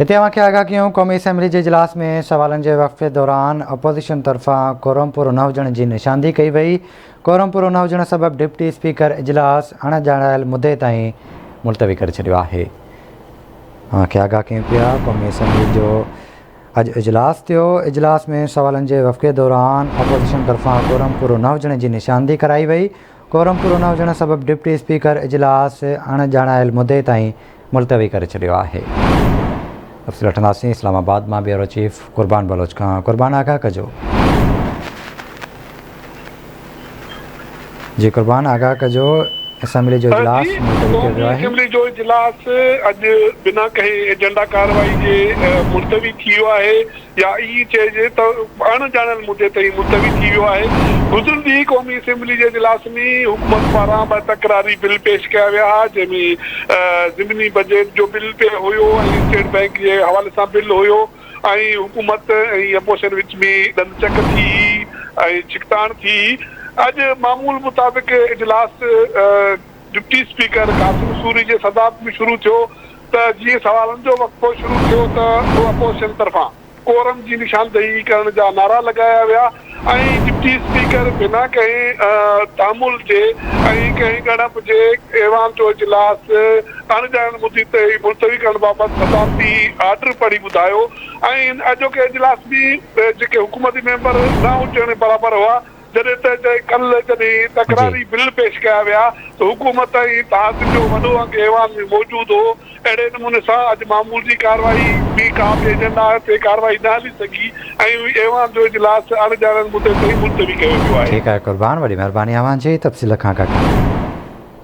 هتي اوهان کي آگاهه ڪيون قومي اسيمبلي جي اجلاس ۾ سوالن جي وقفي دوران اپوزيشن طرفان ڪورم پورو نه هجڻ جي نشاندهي ڪئي وئي، ڪورم پورو نه هجڻ سبب ڊپٽي اسپيڪر اجلاس اڻ ڄاڻايل مدي تائين ملتوي ڪري ڇڏيو آهي. اوهان کي آگاهه ڪيون پيا قومي اسيمبلي جو اڄ اجلاس ٿيو، اجلاس ۾ سوالن جي وقفي دوران اپوزيشن طرفان ڪورم پورو نه هجڻ جي نشاندهي ڪرائي وئي، ڪورم پورو نه هجڻ سبب ڊپٽي اسپيڪر اجلاس اڻ ڄاڻايل مدي تائين ملتوي ڪري ڇڏيو آهي. تفصيل وٺنداسين اسلام آباد مان بيورو چيف قربان بلوچ کان قربان آگاهه ڪجو. جي قربان آگاهه ڪجو اسيمبلي جو اجلاس جي ملتوي ڪيو قومي ويو آهي. اسيمبلي جو اجلاس اڄ بنا ڪنهن ايجنڊا ڪارروائي جي ملتوي ٿي ويو آهي. يا ائين چئجي ته اڻ ڄاڻايل مدي تائين ملتوي ٿي ويو آهي. گذريل ڏينهن قومي اسيمبلي جي اجلاس ۾ حڪومت پاران ٻه تڪراري بل پيش ڪيا ويا ها جنهن ۾ ضمني بجيٽ جو بل به هيو ۽ اسٽيٽ بئنڪ جي حوالي سان بل هيو ۽ حڪومت ۽ اپوزيشن وچ ۾ ڏند چڪ ٿي هئي ۽ ڇڪتاڻ ٿي هئي. اڄ معمول مطابق اجلاس ڊپٽي اسپيڪر قاسم سوري جي صدارت ۾ شروع ٿيو ته جيئن سوالن جو وقفو شروع ٿيو ته اپوزيشن طرفان ڪورم جي نشاندهي ڪرڻ جا نعرا لڳايا ويا ۽ ڊپٽي اسپيڪر بنا ڪنهن تحمل جي ۽ ڪنهن ڳڻپ جي ايوان جو اجلاس اڻڄاڻ مدي تائين ملتوي ڪرڻ بابت صدارتي آرڊر پڙهي ٻڌايو ۽ اڄوڪي اجلاس ۾ جيڪي حڪومتي ميمبر نه هجڻ برابر هئا جڏهن ته ڪلهه جڏهن تڪراري بل پيش ڪيا ويا ته حڪومت ۽ اتحادين جو وڏو انگ ايوان ۾ موجود هو، اهڙي نموني سان اڄ معمول جي ڪارروائي ۾ ڪا به ايجنڊا تي ڪارروائي نه هلي سگهي ۽ ايوان جو اجلاس اڻڄاڻايل مدي تائين ملتوي ڪيو ويو آهي. ٺيڪ آهي قربان وڏي مهرباني اوهان جي تفصيل کان آگاهه ڪرڻ لاء.